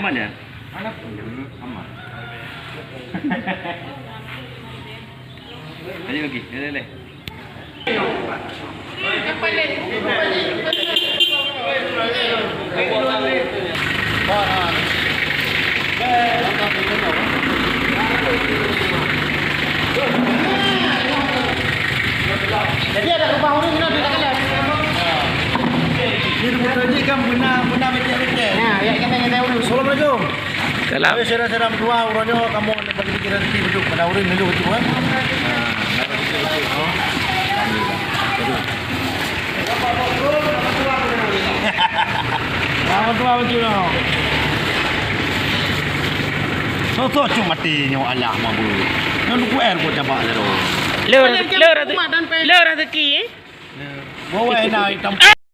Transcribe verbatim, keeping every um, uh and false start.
Mana? Mana pun. Aman. Ayo lagi, boleh, boleh. Jadi ada rumah urus ni, ada kat dalam. Ini rumah tadi kan benar, benar betul-betul. Nah, ya, kita, kita urus. Assalamualaikum. Salam. Tapi sira-sira meutuah, uroe nyoe kamoe bagi-bagi rezeki beutôi kepada ureueng lalu beutôi, kan? Nah, rezeki beutôi, oh. Alhamdulillah. Beutôi. Nama tua beutôi, oh. Sosok cuma mati nyoe, Allah mabuk. Nyoe luku air buat cabak tu. Le, le rezeki, le rezeki, eh? Bawa enak hitam.